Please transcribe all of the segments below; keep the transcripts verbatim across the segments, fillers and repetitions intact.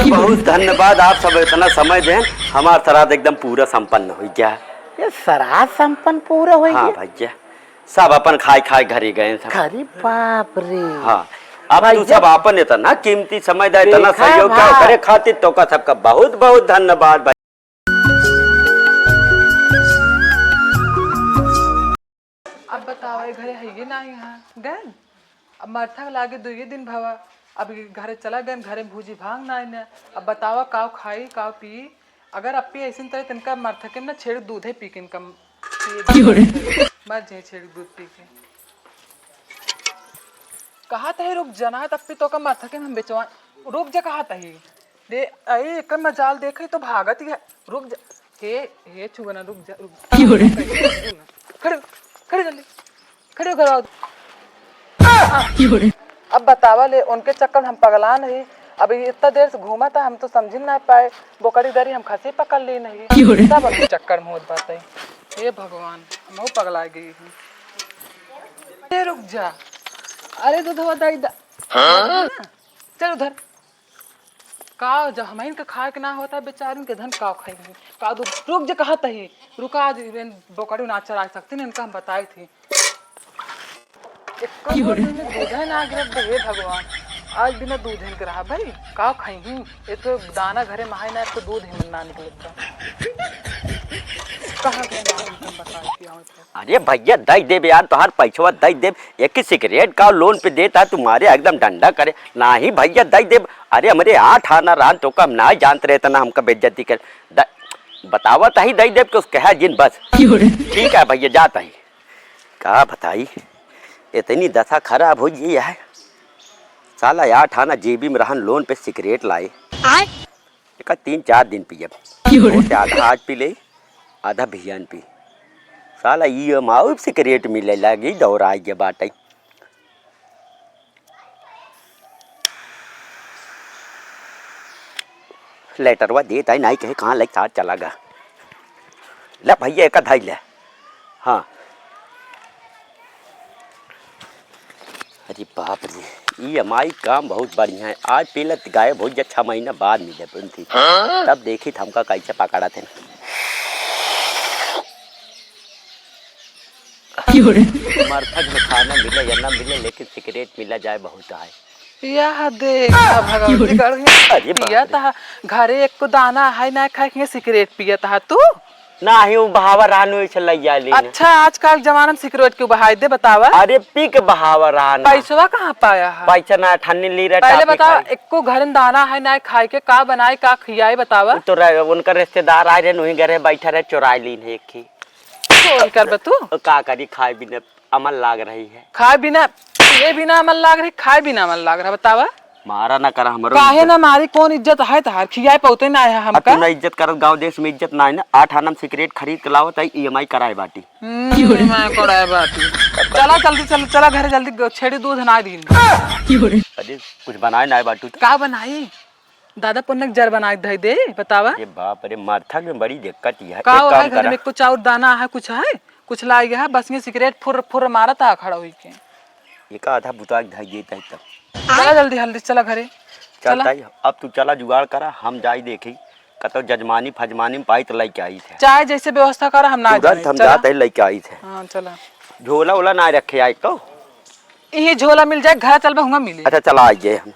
बहुत धन्यवाद, आप सब इतना समय देन, हमार श्राद्ध एकदम पूरा संपन्न होइ गया। ये श्राद्ध संपन्न पूरा होइ गया? हाँ भैया, सब अपन खाए खाए घरे गए सब। अरे बाप रे। हाँ, अब तू भैया, सब अपन इतना कीमती समय दे, इतना देखा सहयोग ना। क्या करे खातिर तोका सबका बहुत बहुत धन्यवाद भाई। अब बतावा, ए घरे हइये ना यहाँ गए। अब मरथा के लागे दुइये दिन भवा। अब घरे चला गए, घरे में भूजी भांग ना आइने। अब बतावा, काव खाई, काव पी? अगर अप्पी ऐसे तरह तिनका मरथा के ना छेड़ दूधे पी के इनका म-, क्यों रे? मर जाए छेड़ दूध पी के। कहा तही रुक जना, तब पी तो का मरथा के हम बेचवा। रुक जा, कहा तही। दे, अरे, एकर मजाल देखे तो भागत ही है। रुक जा। हे, हे, छुआ ना, रुक जा, रुक जा। क्यों रे? खड़े, खड़े जल्दी। खड़े हो, घर आओ। क्यों रे? अब बतावा ले, उनके चक्कर में हम पगला नहीं। अब इतना देर से घूमा था, हम तो समझ ना पाए। बोकड़ी दरी हम खसी पकड़ ली नहीं। क्यों रे? सब उनके चक्कर में होत बात है। हे भगवान, हम पगला गई हूँ। ए, रुक जा। अरे, दूधवा दई दा। हाँ? चल उधर। का, जब हमइन के खाए के ना होता, बेचारिन के धन का खाई? का दू, रुक जे, कहा तही, रुका, आज इवन बोकड़ी ना चरा सकती, इनका हम बताए थे। एको क्यों रे? दिन में दूध है ना गिरत बा, हे भगवान, आज बिना दूध है के रहा भाई, का खाई हूँ? एक तो दाना घरे में है ना, एक तो दूध है ना निकलत बा। कहाँ गए ना, हम बताए थे, आवत है। अरे भैया, दई देब यार, तोहार पैसवा दई देब। एक ही सिगरेट का लोन पे देता है, तुम्हारे एकदम डंडा करे। नाही भैया, दई देब। अरे हमरे आठ आना रहन, तो कम ना जानत रहे, इतना हमका बेइज्जती कर। द-, बतावत ही दई देब, कुछ कहा जिन बस। क्यों रे? ठीक है भैया, जात ही। का बताई, इतनी दशा खराब हो गई है। साला आठ आना जेबी में रहन, लोन पे सिगरेट लाए। आय? एका तीन चार दिन पियब। क्यों रे? ओसे आधा आज पी ले, आधा बिहान पी। साला ई एम आई सिगरेट मिले लागी, दौराई के बाटे। लेटरवा देत आई, नाई कहे कहाँ लग साथ चला गा। ले भैया, एका धाई ले। हाँ। अरे बाप रे, ई एम आई काम बहुत बढ़िया है। आज पीलत गायब हो गया, छह महीना बाद मिले बनती। हाँ? तब देखी त हमका कैसे पकड़ा थे। क्यों रे? मरथक में खाना मिले या ना मिले, लेकिन सिगरेट मिला जाए बहुत है। यह देखा भगवती क्यों रे? गढ़िया अरे बाप पिया रे। तहा, घरे एको दाना है ना खाए के सिगरेट पिया तहा तू? नाही, उ बहावा रहनु ऐसे लइ जाली न। अच्छा, आजकल जमाना में सिगरेट क्यों बहाई दे, बतावा? अरे, पी के बहावा रहन। पैसवा कहाँ पाया है? पैसा ना ठन्नी ली रहे, पहले टापी बतावा, खाई। एको घर में दाना है ना खाए के, का बनाए, का खियाए, बतावा? उ तो रहे, उनका रिश्तेदार आए रहे, वहीं घरे बैठा रहे, चोराई लीन है एक ही। चोरी करबे तू? तो का करी, खाए बिना अमल लाग रही है। खाए बिना, पिए बिना अमल लाग रही, खाए बिना अमल लाग रहा, बतावा? मारा ना करा हमरो काहे इज्जत। ना मारी, कौन इज्जत है तहार? खियाए पौते ना है अब हमका। तू ना इज्जत करत, गाँव देश में इज्जत ना है ना। आठ आना में सिगरेट खरीद के लावत है, ई एम आई कराए बाटी। हम्म, ई एम आई कराए बाटी। चला जल्दी, चल, चला घरे जल्दी, ग-, छेड़ी दूध ना दीन। अरे, कुछ बनाए ना है बाटू तो। का बनाई? दादा पुन्नक जर बनाए धई दे, बतावा। ये बाप रे, माथा में बड़ी दिक्कत है। का एक हो काम है घर करा। में, कुछ और दाना है, कुछ है? कुछ लाई है, बस में सिगरेट फुर फुर मारत है खड़ा होई के। एक आधा बुता के धई देत है तब। चला जल्दी, हल्दी चला घरे। चलता चला। ही, अब तू चला जुगाड़ करा, हम जाई देखी, कतो जजमानी फजमानी में पाई तो लइके आई थे। चाहे जैसे व्यवस्था करा, हम ना तुरंत जाने। हम चला। जाते ही लइके आई थे। हाँ, चला। झोला ओला ना रखे आई तो। ये झोला मिल जाए, घर चलबे हुआ मिले। अच्छा, चला आइए हम।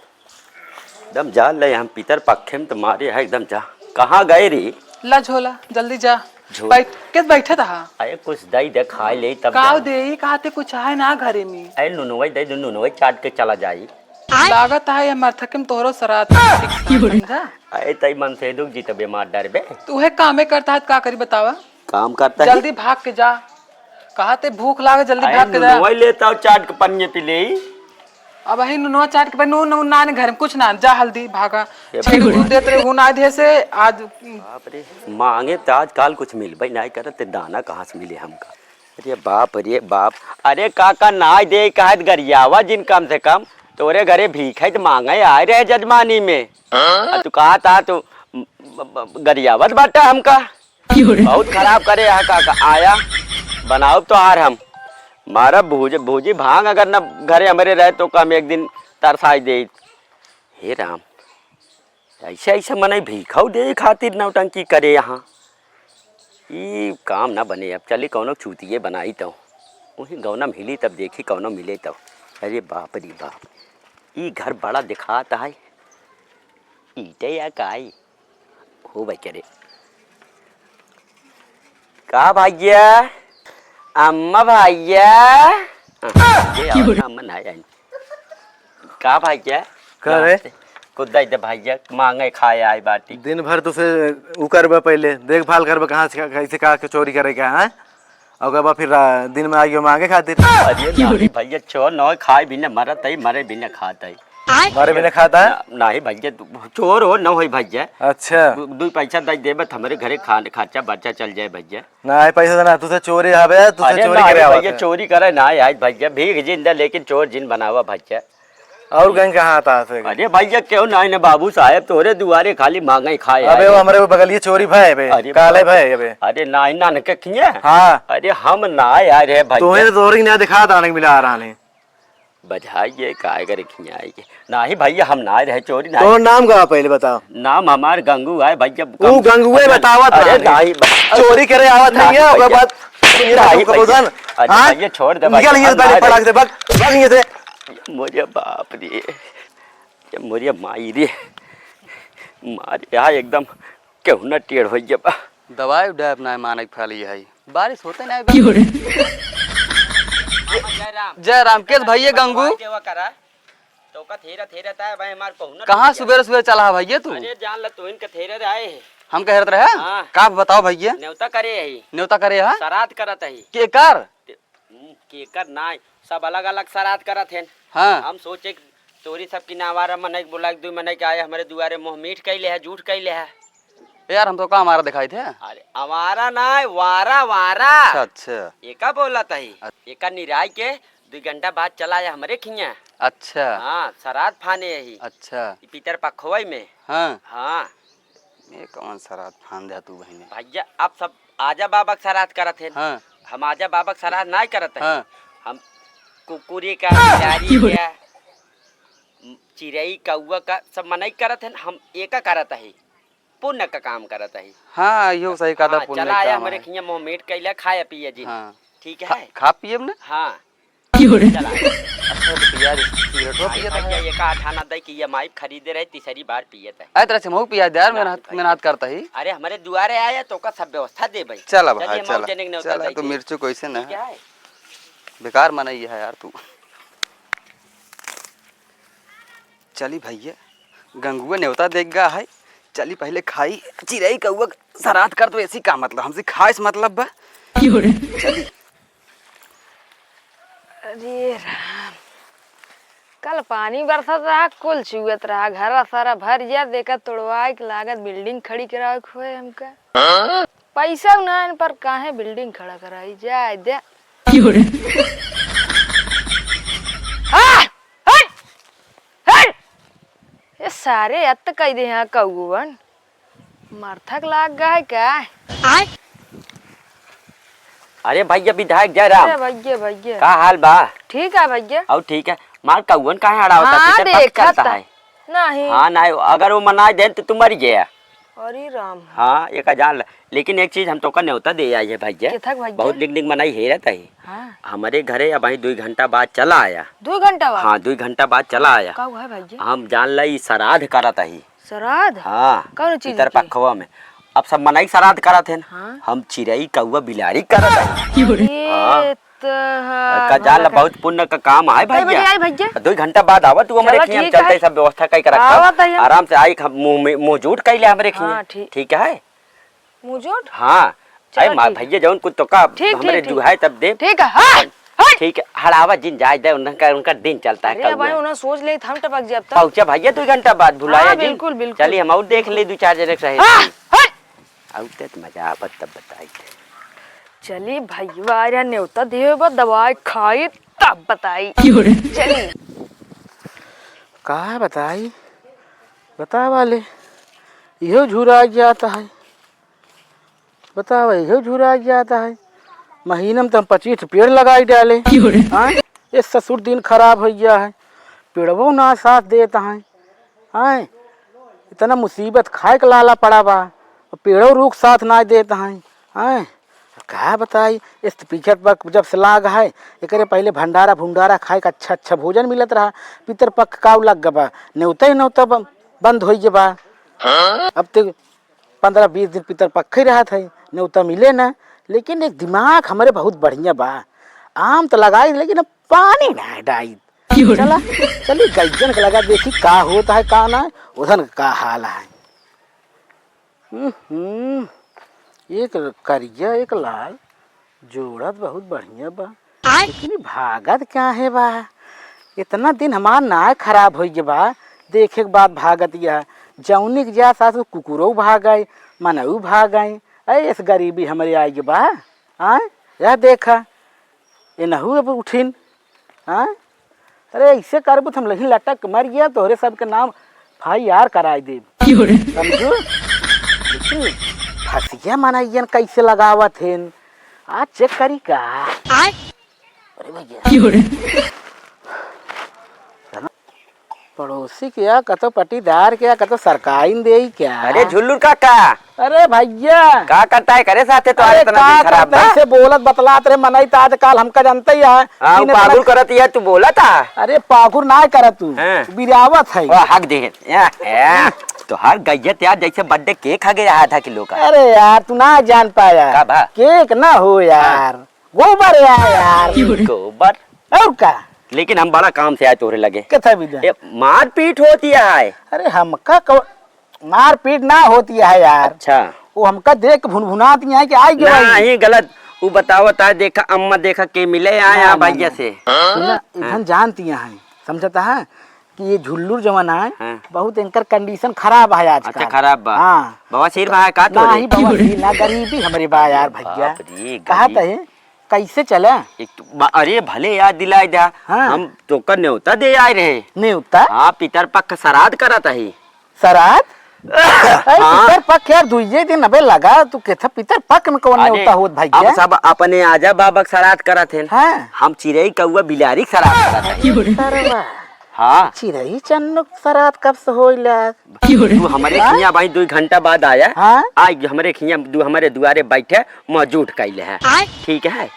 एकदम जान ले, हम पितर पक्खे में तो मारे है एकदम जा। कहाँ गए रे? ला झोला, जल्दी जा। झोला। बैठ, किस बैठे था? अरे कुछ दई दे, खाए ले तब काव जा। दे, ई कहते कुछ है ना घरे में। अरे नुनवई दे दे, नुनवई चाट के चला जाई। लागत है ये मरथके में तोहरो सरात है, ठीक से समझा? अरे तई मन से दुख जी तबे मार डर बे। तू है कामे करता है, का करी बतावा? काम करता है। जल्दी भाग के जा। कहा ते भूख लागे, जल्दी अरे भाग के जा। नुनवा लेता हूँ, चाट के पन्ने पे ले। अब वही नुनवा चाट के पन्ने, नून, नून ना आने घर में, कुछ ना, जा हल्दी भागा। ये छेड़ भाई। दूध देत रहे, हूँ ना दे से, आज बाप रे, मांगे तो आजकल कुछ मिलबे नहीं करत, ते दाना कहाँ से मिले हमका? अरे बाप रे बाप। अरे काका, ना दे कहा त गरियावा जिन कम से कम, तोरे घरे भीख है तो मांगे आए रहे जजमानी में। हाँ? आ तू कहा था तू ब-, ब-, ब-, गरियावत बाटा हमका। बहुत खराब करे यहाँ का, का आया बनाओ तो आर हम मारा भूज, भूजी भांग अगर न घरे हमरे रहे तो कम एक दिन तरसाई दे। हे राम, ऐसे, ऐसे मनई भीखऊ देइ खातिर नौटंकी करे यहाँ। ई काम ना बने, अब चली कौनो चूतिए बनाई तउ। उही गौना मिली तब देखी कौनो मिले तब। अरे बाप रे बाप, ई घर बड़ा दिखात है। ईटे या काई? हो भाई करे। का भैया? अम्मा भैया? हाँ, ये आओ ना, अम्मा ना आइन। का भैया? का रे? नमस्ते। कुछ दे दे भैया, मांगे खाए आए बाटी। दिन भर तुसे उ करबे पहले, देखभाल करबे कहाँ से, कैसे का के चोरी करे का, हैं? और ओकर बाद फिर रा-, दिन में आइयो मांगे खातिर। अरे नहीं भैया, चोर न होई, खाए भी न मरत है, मरे भी न खात है। मरे भी न खाता है? ना, नहीं भैया, तू चोर हो न होई भैया। अच्छा। दू, दू पैसा दे देबे त हमरे घरे खान, खर्चा बर्चा चल जाए भैया। नहीं, पैसा देना, तुसे चोरी हवे, तुसे अरे चोरी नहीं करे आवत भैया, है। चोरी करे ना आए भैया, भीख जिंदा लेकिन चोर जिन बनावा भैया। और गंज कहाँ आता है फिर? अरे भैया, क्यों नहीं ना बाबू साहेब, तोरे दुआरे खाली मांगे खाए अबे आए। वो हमरे वो बगलिए चोरी भय बे, अरे काले बाप। भय अबे। अरे नहीं ना, न के खिए? हाँ। अरे हम ना आए रे भैया। तोहे तो तोहरी ना दिखा दाने मिला आ रहा नहीं। बधाई ये काय करे खियाई के। नाही भैया, हम ना रहे चोरी, नाही। तोर नाम का पहले बताओ। नाम हमार गंगू है भैया। ऊ गंगुए बतावत अरे रहा। नाही भैया। चोरी करे आवत है ये, ओकर बाद सुनिए नाही तुमको भैया। बोलन। अरे हाँ? भैया, छोड़ दे निकल भैया, ये हम दाढ़ी ना पड़ा रहे। के, भाग, भाग ये से। मोरे बाप रे, ये मोरे माई रे, मार यहाँ एकदम केहू ना टेढ़ हो जबा। दवाई उडायब ना माने के फल ये है। बारिश होते ना बा। जय राम। जय राम, केस भैया गंगू? सेवा करा। तो का थेरा, थेरा ता भाई हमार पहुना कहाँ टूट गया। सुबेरे सुबेरे चला है भैया तू? अरे जान ला तू इनका थेरा रे आए है। हम कह रहे हैं? हाँ। का बताओ भैया? न्योता करे है। न्योता करे है? श्राद्ध करत है। केकर? ते-, हम्म, केकर नाय, सब अलग-अलग श्राद्ध करत हेन। हाँ। हम सोचे कि तोरी सब की ना आवारा मनई के बुला के, दुई मनई के आए हमरे दुआरे, मुँह मीठ कइले है, जूठ कइले है। यार, हम तो का आवारा दिखाई थे? अरे, आवारा नाय, वारा, वारा। अच्छा, अच्छा। एका बोलत ही। अच्छा। एका निराई के दुई घंटा बाद चला आया हमरे खिया। अच्छा। हाँ, श्राद्ध फाने यही। अच्छा। ई पितर पखवई में। हाँ। हाँ। ये कौन श्राद्ध फान दे तू बहिने? भैया, आप सब आजा बाबा के श्राद्ध करत हैं। हाँ। हम आजा बाबा के श्राद्ध नाय करत हैं। हाँ। हम कुकुरी का, बिलारी का, चिरई, कौआ का सब मनई करत हैं, हम एका करत हैं। पुण्य का काम करत हैं। हाँ, इहो सही कहता, हाँ, पुण्य चला आया काम हमरे है। खिया मुँह मीठ कइला, खाया पिया जी। हाँ। ठीक खा-, है? खा पियब ना? हाँ। चला। अच्छा, तो पिया दे, सिगरेटो भाई, पियत भाई, है। ये का अठाना दे कि ई एम आई खरीदे रहे, तीसरी बार पियत है। अरे, तेरा से महू पिया दे यार, ना, मेहनत, भाई। मेहनत करता ही। अरे, हमरे दुआरे आया तो का सब व्यवस्था दे भाई। चला चलिए, भाई, हम और चला। जने के न्योता चला, दे तो दे। मिर्चू कैसे ना ठीक है? है? बेकार मनई है यार तू। चली भैया, गंगुआ न्योता देख गा है। चली पहले खाई, चिरई कौआ श्राद्ध कर तो ऐसी का मतलब, हमसे खाए से मतलब बा। चली। अरे राम, कल पानी बरसत रहा, कुल चुअत रहा, घर सारा भर गया, देखा तोड़वाए के लागत building खड़ी करावे के होए हमका। हाँ? पैसा ना आन पर काहे building खड़ा कराई जाए दे। आ! हट! हट! ये सारे अत कह दे यहाँ कौवन। मरथक लाग गा है का? अरे भैया विधायक जयराम। अरे भैया, भैया। का हाल बा? ठीक है भैया। और ठीक है। मार कौवन काहे अड़ावता? हाँ, तुझे पक देखा चलता था। है। नहीं। हाँ, नहीं, अगर वो मना देन तो तू मर गया। अरे राम। हाँ, ये का जान ले। लेकिन एक चीज हम तोका न्योता दे आई है भैया। केथक भैया? बहुत निक निक मनई हेरत है। हाँ। हमरे घरे अब आई दुई घंटा बाद चला आया। दुई घंटा बाद? हाँ, दुई घंटा बाद चला आया। का हुआ है भैया? हम जान ला ई श्राद्ध करत ही। श्राद्ध? हाँ। कौन चीज पितर के? पखवा में। अब सब मनई श्राद्ध करत हैं। हाँ। हम चिरई, कौआ, बिलारी करत हैं। अरे हाँ। तो हाँ, का जान ला भला बहुत पुण्य का काम है कई भैया। बजे आई भैया? दुई घंटा बाद आवा तू हमरे चलो खियाँ, हम ठीक चलते है। सब व्यवस्था कई के रखा। आवत है। आराम से आई, हम मुँह में, मुँह जूठ कई ले हमरे खियाँ। हाँ, ठीक। ठीक है? मुँह जूठ? हाँ। चलो अरे माँ, ठीक। भैया जौन कुछ तो का ठीक, हमरे ठीक, ठीक। जुहाए तब दे। ठीक है, हाँ, हाँ। ठीक है, हड़ावा जिन जाए दे, उनका, उनका दिन चलता है अरे कौआ। भाई, उन्हें सोच ले, हम टपक जाब तब। पहुँचा भैया, दो घंटा बाद भुलाया हाँ, जिन। बिल्कुल, बिल्कुल। चलिए, हम और देख ले, दो चार जने के सही। हाँ, हाँ। आउ ते तो मजा आवत तब बताई। चली भैया, अरे न्योता दिए बा, दवाई खाई तब बताई। क्यों रे? चली। का बताई? बता वाले, इहो झुरा जाता है। बतावा, इहो झुरा जाता है। महीना में तो हम पच्चीस ठो पेड़ लगाई डाले। क्यों रे? हाँ? ये ससुर दिन खराब हो गया है, पेड़वो ना साथ देता है। हाँ? इतना मुसीबत खाए के लाला पड़ा बा, पेड़ो रूख साथ नाहीं देत हैं। हैं? अब का बताई, इस पितर पख जब से लाग है, एकरे पहिले भंडारा भुंडारा खाए के अच्छा अच्छा भोजन मिलत रहा। पितर पख काउ लग बा, नेवता ही नेवता ब-, बंद होइ गया बा। अब ते पन्द्रह बीस दिन पितर पख ही रहत है, नेवता मिले ना। लेकिन एक दिमाग हमरे बहुत बढ़िया बा, आम तो लगाई लेकिन अब पानी ना डाई। चला, चली गइयन के लगा देखी का होत है का ना, उधन का हाल है। हम्म, एक करिया एक लाल, जोड़त बहुत बढ़िया बा। आय। लेकिन ई भागत काहे बा? इतना दिन हमार नाय खराब होइ गे बा, देखे के बाद भागत यह। जौनी के जा सासु कुकुरो भागै, मनऊ भागै। ऐ इस गरीबी हमरे आइ गे बा। आय, यह देखा, इनहू अब उठिन। आय, अरे, ऐसे करबू त हम लही लटक के मर गया, तोहरे सबके नाम एफ आई आर कराई देब। क्यों रे? समझू? लेकिन फसिया मनइयन कैसे लगावत हेन? आज चेक करी का? आय। अरे भैया। क्यों रे? पड़ोसी के या कतो पटीदार के या कतो सरकाइन देई क्या? अरे झुल्लू काका, अरे भैया। का करता है करे साथे तो अरे आज इतना का दिन खराब करता है बा? से बोलत बतलात रे मनई त आजकल हमका जानते ही है। हाँ, कि वो इतना पागुर करत है, तू बोला था। अरे पागुर ना करत तू। हाँ। बिरावत है। ओ, हक दे। या, या। तो हर गइया ते यार जैसे बर्थडे केक खा गया आधा किलो का। अरे यार, तू ना जान पाया। का बा? केक ना हो यार। हाँ। गोबर है यार। गोबर? और का? लेकिन हम बड़ा काम से आए तोहरे लगे। कथा भी दे। ए, मारपीट होती है। अरे हमका कौ-, मारपीट ना होती है यार। अच्छा। वो हमका देख के भुनभुनाती है कि आई गयो ना, आई। ही गलत। वो बतावत है, देखा अम्मा, देखा के मिले आए ना, यहाँ ना, भैया ना। से। सुना, हाँ। इधन जानती हैं, समझता है कि ये झुल्लू जवन है, हाँ। बहुत इनकर कंडीशन खराब है आजकल। अच्छा, खराब बा। हाँ। बवासीर बा है का ना तोरे? ही बवासीर, ना गरीबी हमरे बा यार भैया। बाप रे, कहत गरीब। है, कैसे चला? एक तो बा-, अरे भले याद दिलाए दा। हाँ। हम तोकर न्योता दे आए रहे। न्योता? हाँ, पितर पख श्राद्ध करत ही। श्राद्ध? अरे हाँ। पितर पख यार, दुइये दिन अबे लगा, तू कहता पितर पख में कौन अरे, न्योता होत भैया? हम सब अपने आजा बाबा के श्राद्ध करत हैं। हाँ। हम चिरई कौआ बिलारी के श्राद्ध करत हैं। अरे सरवा। हाँ। चिरई चन्नू के श्राद्ध कब से होइला? तू हमरे हाँ? खिया भाई दो घंटा बाद आया। हाँ? आ हमरे खिया, दू हमरे दुआरे बैठे, मौजूद कैले है। आय। ठीक है?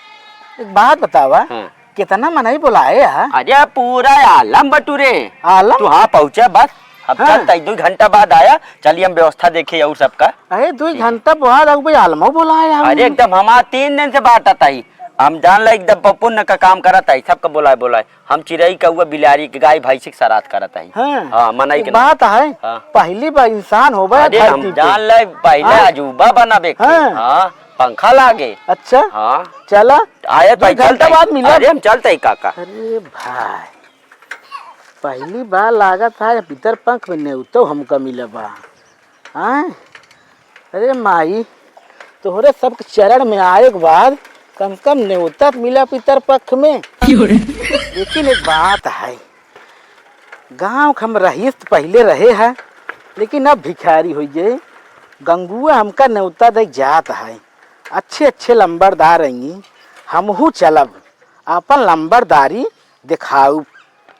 एक बात बतावा, हाँ। कितना मनई बुलाए है? अरे पूरा आलम बटुरे। आलम? तू हाँ पहुँचे बस। अब हाँ। चल तई दो घंटा बाद आया, चलिए हम व्यवस्था देखे और सबका। अरे दो घंटा बाद अब भाई आलमो बुलाए है। अरे एकदम हमार तीन दिन से बात आता ही। हम जान ला एकदम पुण्य का काम करत है, सबका बुलाए बुलाए। हम चिरई कौआ बिलारी के गाय भैंसी के श्राद्ध करत हई। हाँ। हाँ, मनई एक के नाम। बात है, हाँ। पहली बार इंसान होबे अरे, हम धरती पे। जान ले, पहले हाँ। अजूबा बनबे के। हाँ। हाँ, पंखा लागे। अच्छा। हाँ। चला। आए दो भाई, घंटा चलते। बाद मिला। अरे, हम चलते ही काका। अरे भाई, पहली बार लागत है पितर पख में नेवतो हमका मिला बा। आय? अरे माई, तोहरे सबके चरण में आए के बाद कम से कम न्योता त मिला पितर पख में। क्यों रे? लेकिन एक बात है, गाँव के हम रहीस त पहिले रहे हैं, लेकिन अब भिखारी होइ गए। गंगुआ हमका न्योता दे जात है, अच्छे अच्छे लंबरदार रही, हमहू चलब, अपन लंबरदारी दिखाऊ।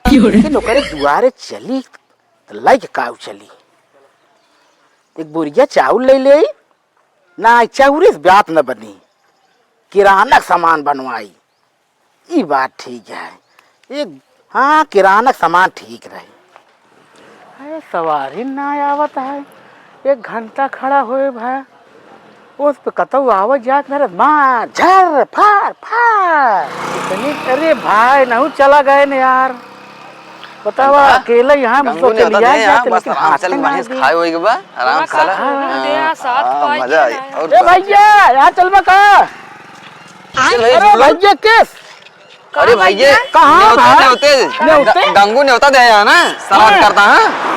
क्यों रे? लेकिन ओकरे दुआरे चली त लइके काऊ चली। एक बोरिया चाउर ले ले, ना चाउरे से बात न बनी, किराना के सामान बनवाई, ई बात ठीक है। एक, हाँ, किराना के सामान ठीक रही। अरे, सवारी ना आवत है, एक घंटा खड़ा होए भा, उस पे कतौ आवत जात मेरा मार, झर, फार, फार। इतनी, अरे भाई, नहु चला गए न यार। बतावा, अकेले यहाँ हम गंगू तो ने चली बता दे, आए यहाँ जाते, बस लेकिन आराम हाथ चल, में ना बढ़िया से दी। खाए होई के बा, आराम से चला। हाँ, हाँ, मजा आई। और ए भैया, यहाँ चलबा का? चल भाई, अरे बोलो। भैया, किस? अरे भैया, कहाँ न्योते, भाई? न्योते। न्योते? ग-, गंगू न्योता दे आया ना, श्राद्ध हाँ। करता, हाँ?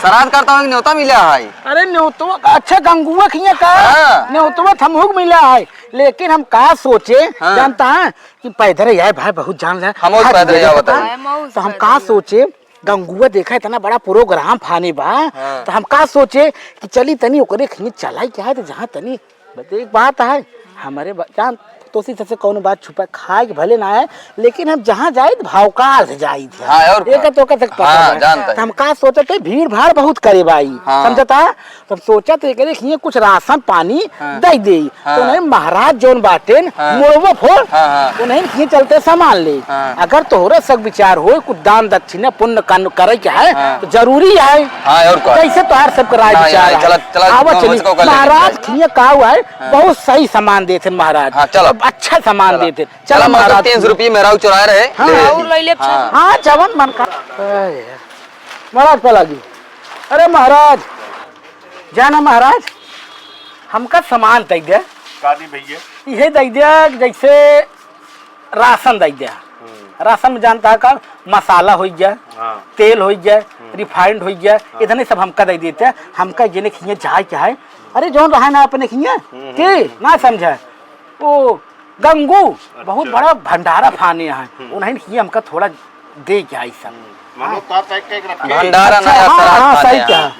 श्राद्ध करता हूँ, न्योता मिला है। अरे न्योतवा, अच्छा गंगुआ खिया का? हाँ। न्योतवा त हमहू के मिला है, लेकिन हम का सोचे, हाँ। जानता है कि पैदल ही आए भाई, बहुत जान ले। हम और हाथ पैदल ले ही आवत है। तो हम का सोचे, गंगुआ देखा इतना बड़ा प्रोग्राम फाने बा, हाँ। तो हम का सोचे कि चली तनी ओकरे खिया चलाई क्या है, तो जहाँ तनी, बस एक बात है, हमारे बा-, जान तोसी सबसे कौनो बात छुपा, खाए के भले ना है, लेकिन हम जहाँ जाइत भावकाल से जाइत है। हाँ, और एक का? तो ओकर तक पता हाँ, बा। जानता है। तो हम का सोचत है, भीड़ भाड़ बहुत करे बाई, हाँ। समझता? तो हम सोचत है कि हियाँ कुछ राशन पानी हाँ। दे दे। हाँ। तो नहीं महाराज जौन बाटेन, हाँ। मोड़वो फोड़, हाँ, हाँ। तो नहीं हियाँ चलते सामान ले। हाँ। अगर तोहरा सब विचार होए, कुछ दान दक्षिणा पुण्य कान करे के है, हाँ। तो जरूरी है। हाँ, और का? कैसे तोहार सबके राय ना, विचार यहाँ है? चला, चला, आवा हम चली। उसको कर लेंगे। महाराज खिए का हुआ है, हाँ। बहुत सही सामान देते महाराज। हाँ, चलो। अब अच्छा सामान चलो। देते। चलो, चलो, हम तो महाराज। तीन सौ रुपये मेहरारू चुराए रहे, हाँ। ले और लेंगे। ले ले, अच्छा। हाँ। हाँ, जवन मन का। अरे यार। महाराज पलागी। अरे महाराज, जाना महाराज, हमका सामान दे दे। का दी भैया? इहे दे दे, जैसे राशन दे दे। हम्म। राशन में जानता है का, मसाला हो गया, हाँ। तेल हो गया, हम्म। रिफाइंड हो गया, हाँ। इतने सब हमका दे देते। हमका जेने खिए जाए के है। अरे जौन रहा ना अपने खिए, हम्म, के हम्म। ना समझा। ओ गंगू, अच्छा। बहुत बड़ा भंडारा फाने हैं। हम्म। उन्हें खिए हमका थोड़ा दे के आई सब। हम्म। मानो हाँ। का पैक, पैक रखे। भंडारा अच्छा, ना यार, हाँ, श्राद्ध हाँ, खाने सही हैं। कहा।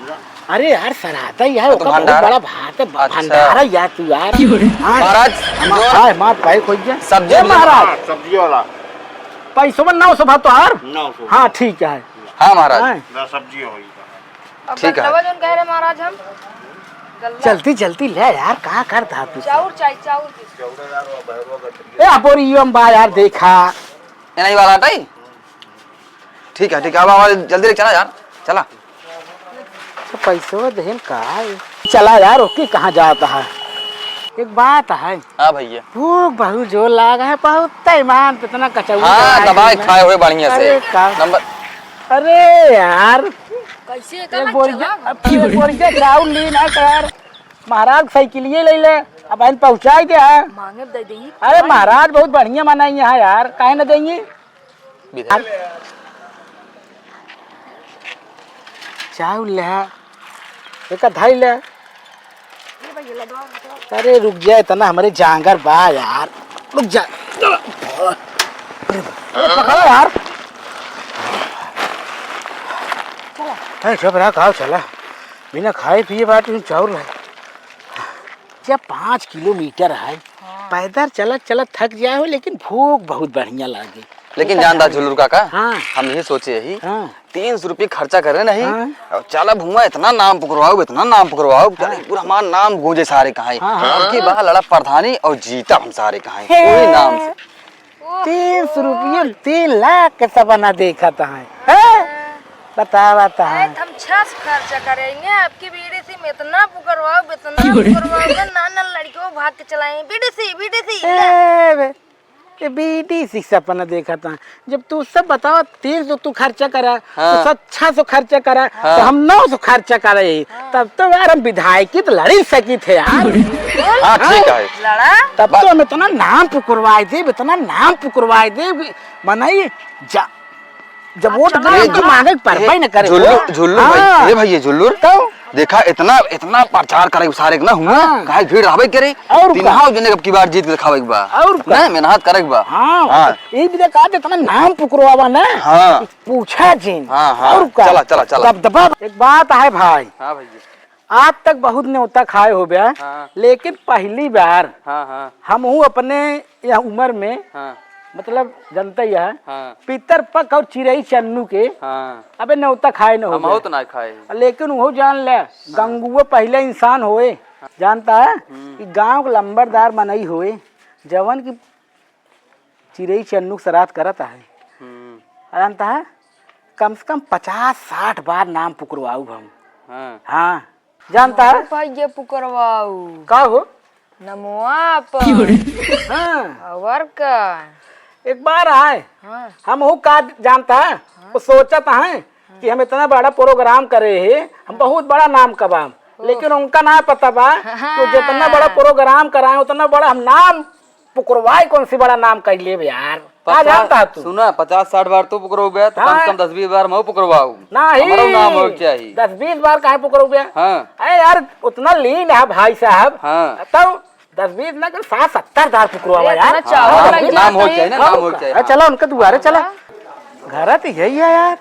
अरे यार, श्राद्ध ही है, तो ओकर बहुत भंडारा? बड़ा भात है, भ-, अच्छा। भंडारा यार तू यार। हाँ, महाराज, हमार, जो हाँ, हमार पैक हो गया। सब्जी ए उब्जी महाराज। हाँ, सब्जी वाला। पैसों में नौ सौ भात तो हार। नौ सौ। हाँ, ठीक है। हाँ महाराज। हाँ। ना सब्जी हो गई। अब ठीक है। गल्लवा जौन कह रहे महाराज हम, गल्ला। जल्दी, जल्दी ले यार, कहाँ कर था तू? चाउर चाही, चाउर दे। ए, अबोरी यो हम बा यार, देखा। ये नहीं वाला हटाई? ठीक है, ठीक है, अब हमारे जल्दी लेके चला यार, चला। तो पैसवा देहन का है? चला यार, ओके कहाँ जाता है? एक बात है। हाँ भैया। भूख बहुत जोर लागा है, बहुत ईमान पे इतना कचौड़ी हाँ, दबाए दबाए खाए हुए बढ़िया से। अरे का? नंबर। अरे यार। कैसे एक बोरिया, अब एक बोरिया चाउर ली ना तो यार, महाराज साइकिलिए ले ले, अब आइन पहुँचाई दे है। मांगे दे देंगे। अरे महाराज बहुत बढ़िया मनाई है यार, काहे न देंगे? विधायक। चाउर ले, एक धाई ले। अरे रुक जा, इतना हमरे जांगर बा यार, रुक जा। अरे पकड़ा यार। अरे चुप रहा, खाओ चला, बिना खाए पिए बाटे चाउर है। जब पाँच किलोमीटर है, हाँ। पैदल चलत चलत थक जाए हो, लेकिन भूख बहुत बढ़िया लागे। लेकिन जानता झुल्लुर काका, हाँ। हम यही सोचे ही, हाँ। तीन सौ रुपये खर्चा करे नहीं, हाँ। और चला भुआ इतना नाम पुकरवाओ, इतना नाम पुकरवाओ, हाँ। पूरा हमार नाम गूंजे सारे कहाँ। हाँ, हाँ। अब की बार लड़ा प्रधानी और जीता हम सारे कहाँ। हे। वही नाम से। तीन सौ रुपये में तीन लाख के सपना देखत है, हैं? बतावा तो है। हम छस खर्च करेंगे, आपकी बीडीसी में इतना पुकरवाओ, इतना पुकरवाओगे, ना, ना लड़कियों भाग के चलाएंगे। बीडीसी, बीडीसी, ए बे, ये बीडीसी सपना देखत है। जब तू सब बतावा, तीन सौ तू खर्चा करा, हाँ। तो सब छह सौ खर्चा करा, हाँ। तो हम नौ सौ खर्चा करे ही। हाँ। तब तो यार हम विधायकी तो लड़ी सकी थे यार। हाँ, ठीक है। लड़ा? तब तो हम इतना नाम पुकरवाए दे, इतना नाम पुकरवाए दे, मनई जा, जब वोट अब चला गरीब के ना। मांगे के परबे न करे झुल्लू, हो। झुल्लू भाई, हाँ। ए भाई, ये झुल्लू। तो? देखा, इतना, इतना प्रचार करे सारे के ना हुआ, हाँ। काहे भीड़ रहबे करे? और का? दिनहाव जने अब की बार जीत के दिखावे के बा। और का? ना, मेहनत करे के बा। हाँ, हाँ। तो ई भी देखा, इतना नाम पुकरवावा ना। हाँ। पूछा जिन। हाँ, हाँ। और का? चला, चला, चला। दबदबा। एक बात है भाई। हाँ भैया। आज तक बहुत न्योता खाए होबे, हाँ। लेकिन पहली बार हाँ, हाँ। हमहू अपने यह उम्र में, हाँ। मतलब, जनता ही है, हाँ। पितर पक और चिरई चन्नू के, हाँ। अबे न्योता खाए न होबे। हमहू तो ना खाए। लेकिन वो जान ले, हाँ। गंगुआ पहले इंसान होए, हाँ। जानता है, हम्म। कि गांव के लंबरदार मनई होए, जवन की चिरई चन्नू के श्राद्ध करत है। हम्म। जानता है, कम से कम पचास साठ बार नाम पुकरवाऊ हम। हाँ। हाँ, जानता है? भाई ये पुकरवाऊ। का हो? नमवा पर। हाँ। और का? एक बार आए, हाँ। हम हो का जानता है? हाँ। वो सोचत है कि हम इतना बड़ा प्रोग्राम करे हैं, हम बहुत बड़ा नाम कमाम, लेकिन उनका ना पता बा कि जितना बड़ा प्रोग्राम कराए, उतना बड़ा हम नाम पुकरवाए कौन सी बड़ा नाम कर लेबे यार। का पचास, जानता तू? सुना, पचास साठ बार तू पुकरौबे, तो कम से हाँ। कम दस बीस बार मैं पुकरवाऊ। नहीं। हमारा नाम हो चाहिए। दस बीस बार काहे पुकरौबे? हाँ। अरे यार, उतना लीन है भाई साहब। हाँ। तब दस बीस ना कर साठ सत्तर बार पुकरवावा अरे, यार। इतना चावल हाँ, लग नाम हो जाता चाहिए ना, है। नाम हो चाहिए। अरे चला उनके दुआरे चला। हाँ। घर तो यही है यार।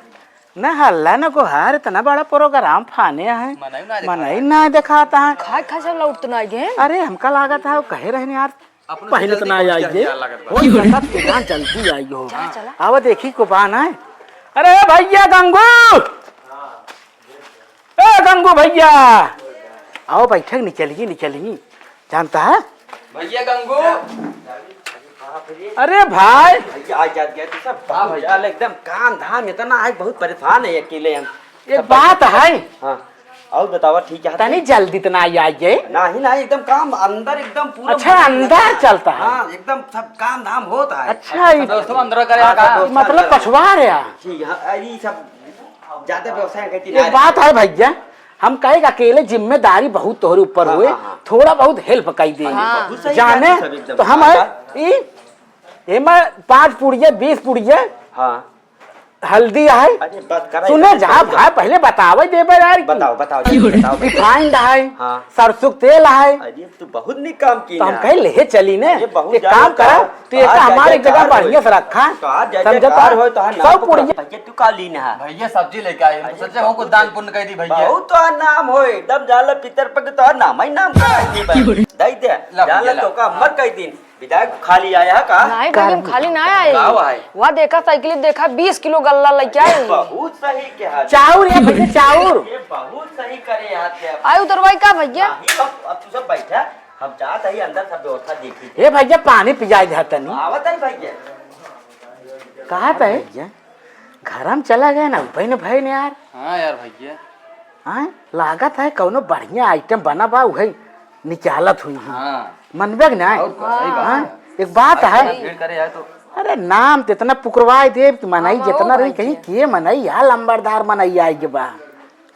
न हल्ला न गोहार, इतना बड़ा प्रोग्राम फाने है। मनई ना मनई दिखाता। ना दिखाता है। खाए खाए सब लौट तो ना गए। अरे हमका लागत है, वो कहे रहने यार, अपने पहले जल्दी तो ना पहुँच आई गया, ये। क्या लागत बा? हो सकत के ना जल्दी आई हो। चला, चला। आवा देखी को बा ना। अरे भैया गंगू, ए गंगू भैया, आओ बैठक, निकलिए, निकलिए। जानता है भैया गंगू। अरे भाई। भैया आ जात गया, तू सब हाँ भैया। यार एकदम काम धाम इतना है, बहुत परेशान है अकेले हम। एक सब बात है। हाँ। और बतावा, ठीक है? तनी जल्दी तो ना आई, आई गए। नहीं, नहीं, एकदम काम अंदर एकदम पूरा अच्छा, भर अंदर लगा। चलता है। हाँ, एकदम सब काम धाम होता है। अच्छा, अच्छा, ई दोस्तों, अंदर करे हाँ, का? दोस्तों, मतलब अंदर। पछवार है। जी हाँ, अरे, ई सब ज्यादा व्यवसाय करती एक ना। बात है भैया, हम कहे कि अकेले जिम्मेदारी बहुत तोहरे ऊपर हाँ, हुए, हाँ, हाँ। थोड़ा बहुत help कर दे। हाँ। बहुत सही जाने, बात है सब एकदम। तो हम हाँ, है, हाँ। ई, एमा पाँच पुड़िया, बीस पुड़िया, हाँ। हल्दी है। अरे, बस करा, सुने इतना जा करा। भाई, पहले बतावे देबे यार। बताओ, बताओ, जल्दी बताओ, बताओ। Refined है, हाँ। सरसों के तेल है। अरे, तू बहुत निक काम की तो हम ना। कहे ले चली ने। अरे, बहुत एक ज्यादा काम करा, का-, तू एक कहाँ हमारे जगह जयकार बढ़िया होए। से रखा। कहाँ जय समझे जयकार तो? होए, तो हाँ, सौ नाम पुड़िया। भैया, तू का लीन है? भैया, सब्जी लेके आए हैं। अरे, सोचे हो कुछ दान पुण्य कर दी भैया। बहुत तो नाम हो, एकदम जाला पितर पक तो नाम ही नाम का है जी भाई। दे दे, ला जाला भैया, ला। तो का मर कह दिन। विधायक खाली आया है का? नहीं भाई, हम खाली ना आए। का हुआ है? वह देखा साइकिल देखा, बीस किलो गल्ला लेके आए। बहुत सही कहा। चाउर है भैया, चाउर। ये बहुत सही करे यहाँ से आप। आए उतरवाई का भैया? नहीं, अब, अब तू सब बैठा, हम जात ही अंदर सब व्यवस्था देखी। ए भैया, पानी पियाई दे तनी। आवत है भैया। कहा था भैया? घर में चला गया ना, उपाय न भय ने यार। हाँ यार भैया। हाँ, लागत है कौनो बढ़िया item बना बा, उहे निकालत हुई है। हाँ। मनबे के ना? और का, सही बात हाँ, है। एक बात भाई, है। भीड़ करे यार तो। अरे नाम तो इतना पुकरवाए देब कि मनई हाँ, जितना भाई रही, कहीं जी। के मनई या लंबरदार मनई आए के बा,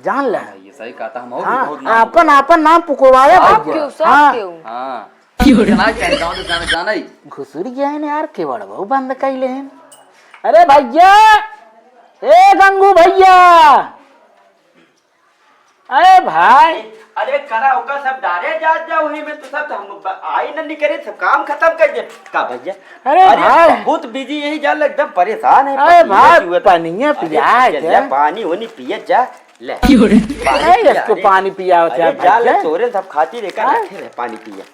जान ले। हाँ, ये सही कहा था, हम और भी हाँ, बहुत नाम आपन, आपन नाम पुकरवाए सब भैया। क्यों, सब हाँ। क्यों? हाँ। की हो रे? इतना चंगावत जाने, जाने ही। घुसुर गया है यार, केवड़वा बंद कइले हैं। अरे भैया, ए गंगू भैया, अरे भाई। अरे करा ओका सब डारे जात जा, वही में तू सब तो हम ब-, आई न निकरे, सब काम खतम कर दे। का भैया? अरे अरे भाई। बहुत busy यही जाल, एकदम परेशान है, अरे पनिया भाई, पियत। पनिया अरे पिया पिया जा, जा। पानी होनी पियत जा। ले। की हो रे? पानी ए, पिया, इसको अरे, पानी पियावत अरे, है जा ले, भैया। तोरे सब खातिर एका हाँ? रखे रहे, पानी पिया।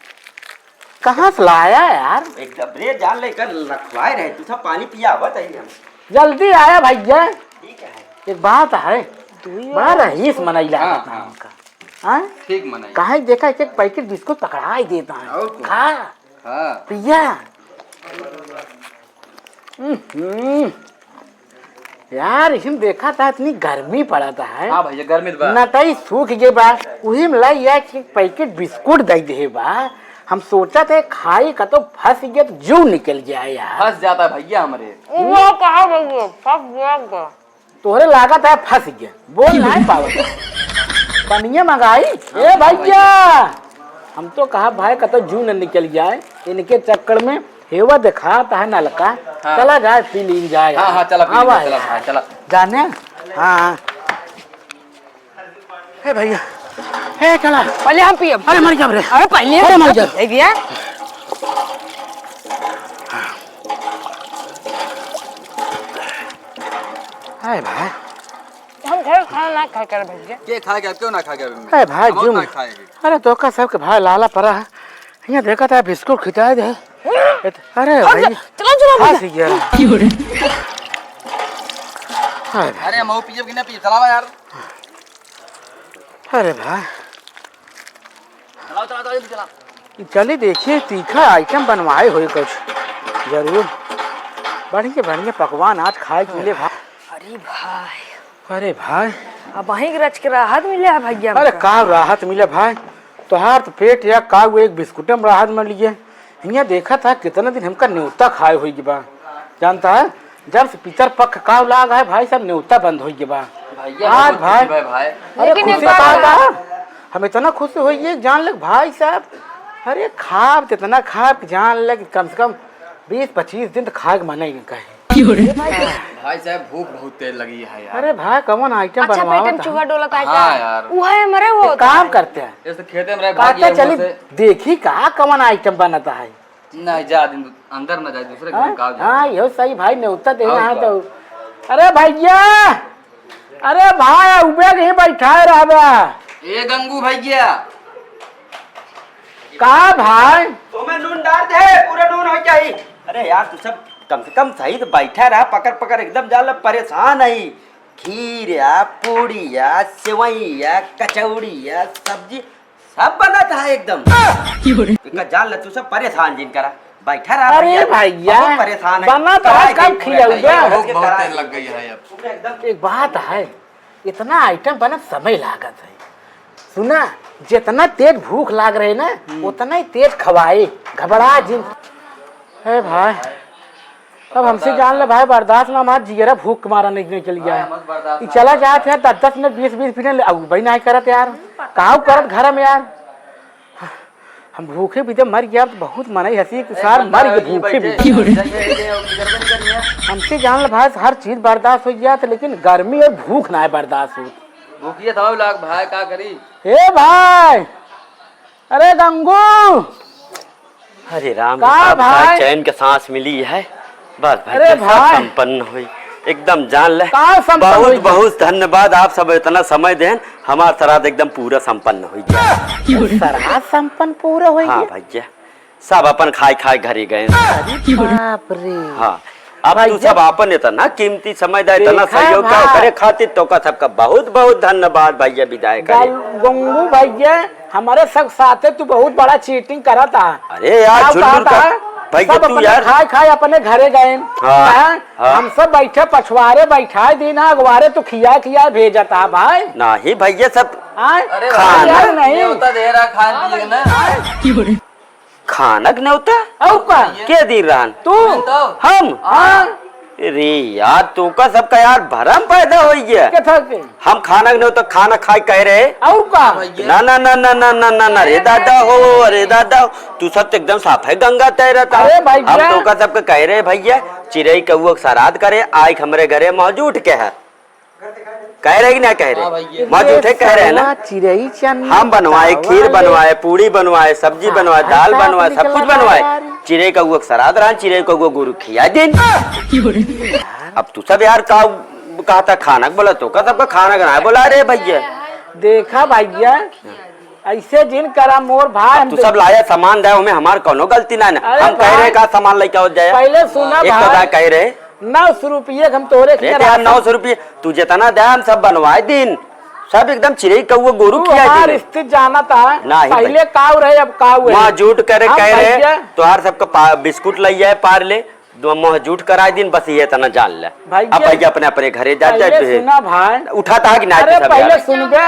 कहाँ से लाया यार? एकदम रे, जान ले, कर लखवाए रहे, तू सब पानी पियावत है हम। जल्दी आया भैया। ठीक है। एक बात है, तू ही बड़ा आया। रईस मनई लागत हाँ, है हाँ। हमका। हाँ? ठीक मनई। काहे देखा, एक एक पैकेट बिस्कुट पकड़ाई देता है। और कौन? खा। हाँ। पिया। हम्म। यार, इहिम देखा था, इतनी गर्मी पड़त है। हाँ भैया, गर्मी तो बा। नटई सूख गए बा, उही में लाई एक पैकेट बिस्कुट दे दे बा। हम सोचा थे खाई का तो फंस गए तो जीव निकल जाए यार। फंस जाता है भैया हमरे। वो कहा भैया, फंस गया का? तोहरे लागत है फंस गए, बोल नहीं पावत। पनिया मंगाई? ए भैया, हम तो कहा भाई कतो जीव न निकल जाए, इनके चक्कर में हेवा देखात है नलका। हाँ। चला जाए, पी लीन जाए। हाँ, हाँ, चला, पी लीन आवा जाए, है। चला, हाँ, चला। जाने? हाँ। हे भैया, हे चला। पहले हम पियब। अरे मर जाब रे। अरे पहले अरे मर जाब। ए भैया। हाय भाई। हम घर खाना ना खाए कर भैया। के खाए गया, क्यों ना खाए गया? अरे भाई, हम और जुम। ना खाएंगे। अरे तोका सबके भाई लाला परा है। यहाँ देखा था बिस्कुट खिंचाए दे। इत-, अरे अब भाई, जा, चला, चला, फंस भैया। गया। की हो रे? हाय भाई। अरे हम पिए कि ना पिए, चलावा यार। अरे भाई। चलाओ, चलाओ, चलाओ, जल्दी चलाओ। चलिए देखिए, तीखा item बनवाए होई कुछ, जरूर। बढ़िया, बढ़िया पकवान आज खाए के मिले भाई। अरे भाई। अरे भाई। अब वहीं के रच के राहत मिले है भैया अरे हमका। का राहत मिले भाई? तोहार तो पेट या का, वो एक बिस्कुटे में राहत मिल लिए। हियाँ देखा था कितना दिन हमका न्योता खाए होई के बा। जानता है, जब से पितर पक्ष का लाग है भाई साहब, न्योता बंद होई के बा। भैया, आज बहुत भाई, खुशी बा भाई। अरे लेकिन एक खुशी बात का है। बा, हम इतना खुश होइए, जान लग भाई साहब, अरे खाब तो इतना खाब कि जान लग कम से कम बीस पच्चीस दिन तो खाए के मन ही नहीं कहे। भाई साहब, भूख बहुत तेज लगी है यार। अरे भाई, कौन item अच्छा, बनवावत पेट में है? चूहा डोलत है हाँ का? यार। उहे हमरे वो एक काम करते हैं। ये तो खेते में रहे, काटे भाग गया चली, ऊपर से। देखी का कौन item बनता है। नहीं, जा, दिन अंदर न जाए, दूसरे घर हाँ? में का जाए? हाँ, यो सही भाई, न्योता देना और है का? तो। अरे भैया, अरे भाई, उबे के ही बैठाए रहबा। ए गंगू भैया, का भाई? तोमे नून डार दे, पूरा नून होइ जाई। अरे यार, तू सब कम से कम सही से बैठा रहा, पकड़ पकड़ एकदम जान ला परेशान है। खीर या, पूड़ी या, सेवई या, कचौड़ी या, सब्जी, सब बनत है एकदम। एका जान ला तू सब परेशान जिन करा, बैठा रहा अरे भैया, भैया, बहुत परेशान है। बनत है, कब खियाऊ बे? भूख बहुत तेज लग गई है अब। एकदम एक बात है, इतना आइटम बनत समय लागत है। सुना, जितना तेज भूख लाग रहे ना, हम्म। उतना ही तेज खवाए, घबरा जिन। हे भाई, अब हमसे जान ले भाई, बर्दाश्त ना, हमार जियरा भूख के मारा नहीं, नहीं चल गया है। ई चला जात है, दस दस मिनट, बीस बीस मिनट ले, अब भाई नहीं करत यार, काऊ करत घर में यार। हम भूखे पीते मर गया, अब तो बहुत मनई हंसी कि सार मर गए भूखे पीते। हमसे जान ले भाई, हर चीज बर्दाश्त हो जात, लेकिन गर्मी और भूख ना बर्दाश्त हो। भूखिए था लाग भाई, का करी? ए भाई, अरे गंगू, अरे राम, का अब का भाई? चैन के सांस मिली है, बस भाई, अरे सब भाई। संपन्न होई, एकदम जान ले। का संपन्न बहुत होई? बहुत धन्यवाद, आप सब इतना समय देन, हमार श्राद्ध एकदम पूरा संपन्न होई गया। श्राद्ध संपन्न पूरा होई हाँ गया? भैया, सब अपन खाए खाए घरे गए। अरे बाप रे। हाँ, अब तू भैया, सब आपन इतना कीमती समय दा, इतना देखा सहयोग बा। का करे खातिर तोका सबका बहुत बहुत धन्यवाद भैया, विदाई करे। गल-, गंगू भैया, हमारे सब साथे तू बहुत बड़ा चीटिंग करा था। अरे यार, का झुल्लुल कहा का था? भैया, सब तू अपने यार खाए खाए अपने घरे गए। हाँ, हाँ? हाँ। हम सब बैठे पछवारे बैठाए दिन, अगवारे तू खिया खिया भेजा था भाई। नहीं भैया, सब हाँ? अरे खाना भाई, नहीं। न्योता दे रहा खान पिए ना। खानक न्योता? और का? के दी रहन? तू? तो। हम? हाँ। अरे यार, तू का सबका यार भरम पैदा हो गया। के था के? हम खानक न्योता खाना खाए कह रहे। और का? ना, ना, ना, रे दादा हो, अरे दादा हो। तू सब तो एकदम साफ है गंगा तैरता। अरे भैया। हम तो का सबका कह रहे भैया, चिरई कौआ के श्राद्ध करे, आइक हमरे घरे मौजूद के है। कह रहे कि ना कह रहे? हाँ भैया। मौजूद है, कह रहे हैं ना? चिरई चन्नी हम बनवाए, खीर बनवाए, पूड़ी बनवाए, सब्जी बनवाए, दाल बनवाए, सब कुछ बनवाए। चिरई कौआ के श्राद्ध रहन, चिरई कौआ गोरू खिया दिन। अब तू सब यार का कहता खानक बोला तो का सबका खानक ना बोला रे भैया। देखा भैया, ऐसे जिन करा मोर भाई, अब हम तू सब लाया सामान दे, हमें हमार कौनो गलती ना है। अरे हम कह रहे भाई, का सामान लेके आओ जाए। पहले सुना एक तो भाई, दा कह रहे। नौ सौ रुपये के हम तोरे अरे खिया यार, राशन। नौ सौ रुपये तू जितना दे हम सब बनवाए दिन, सब एकदम चिरई कौआ गोरू तू खिया हमार दिन। स्थिति जानत है, नहीं पहले भाई। काऊ रहे, अब काऊ है। मौजूद करे हम कह रहे, भैया। तोहार सबका पा-, बिस्कुट लइ जाए पार्ले, दो मौजूद कराए दिन, बस ये इतना जान ले। भैया, अब भैया अपने अपने घरे जा, जा, पहले जो है। सुना भाई। उठाता है कि ना अरे तू सब पहले यार? सुन बे,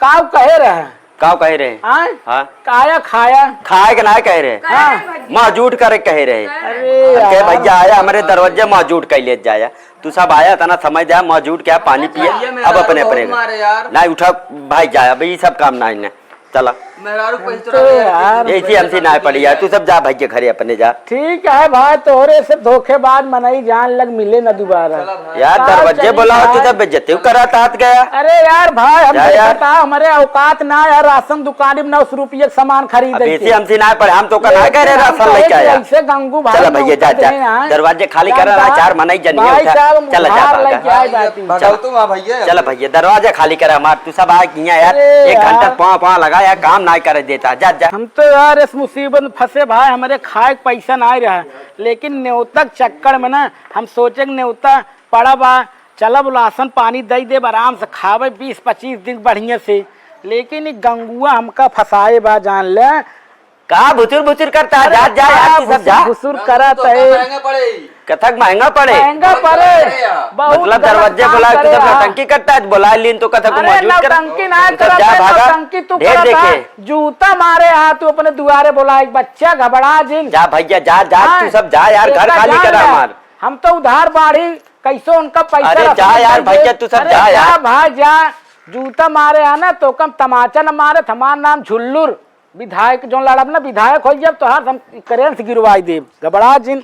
काऊ कहे रहे? काऊ कहे रहे? आय? हाँ। काया खाया? खाए के ना कहे रहे? हाँ। मौजूद करे कहे रहे। अरे अब के यार। भैया आया हमरे दरवाजे मौजूद कह ले जाया। तू सब आया इतना समय दे मौजूद क्या पानी पिए। भैया, अब मेहरारू अपने अपने बहुत घर। मारे यार। ना उठा भाई जाया, अभी ये सब काम ना है। चला। मेहरारू पैसे तो चुरा ले यार। ऐसी हमसे ना पड़ी यार, तू सब जा भाई के घरे अपने जा। ठीक है भाई, तोहरे से धोखेबाज मनई जान लग मिले ना दोबारा। चला भाई। यार, का दरवाजे चली बोला हो, तू भाई? तो बेइज्जती करा तात गया। अरे यार भाई, हम जा यार। देखा था, हमारे औकात ना यार, राशन दुकान में नौ सौ रुपये का सामान खरीद अब देते। ऐसे हमसे ना पड़े, हम तो का ना कह रहे, राशन लेके आया। ऐसे गंगू भाई चला भैया, जा, मौका जा। दे रहे हैं। दरवाजे खाली जा, करा रहा, जा। चार मनई जनी भाई उठा। साहब, हम चला जा, उधार भागा। लेके आए बाटी। चला। भगवतू माँ भैया। चला भैया, दरवाजा खाली करा हमार, तू सब आ किया यार। अरे एक घंटा यार। पाँव, पाँव लगा यार, काम ना करे देता। जा, जा। हम तो यार इस मुसीबत में फंसे भाई, हमारे खाए के पैसा ना रहा। लेकिन न्योता के चक्कर में ना हम सोचे कि न्योता पड़ा बा, चलब राशन पानी दे देब, आराम से खावे बीस पच्चीस दिन बढ़िया से। लेकिन ई गंगुआ हमका फंसाए बा, जान ले। का भुचुर भुचुर करता है? अरे जा, जा यार, का तू सब जा। भुचुर करत है। महंगा पड़े। कथक महंगा पड़े। महंगा पड़े। बहुत गलत मतलब दरवाजे काम बोला, तू करे सब यार। नौटंकी करता है, बोला लीन तो कथक अरे मौजूद कर। नौटंकी ना तू सब करत जा, है, भागा। नौटंकी तू ढेर करत देखे। है। जूता मारे हा तू अपने दुआरे बोला, एक बच्चा घबरा जिन। जा भैया, जा, जा, हाँ, तू सब जा यार, घर खाली करा हमार। हम तो उधार बाढ़ी, कैसे उनका पैसा अरे जा यार भैया, तू सब अरे जा यार। जा भाई जा, जूता मारे हा ना तो कम तमाचा न मारे, हमार नाम झुल्लुर, विधायक जो लड़ब ना, विधायक हो जब तोहार हम करेंट से गिरवाई देब, घबरा जिन।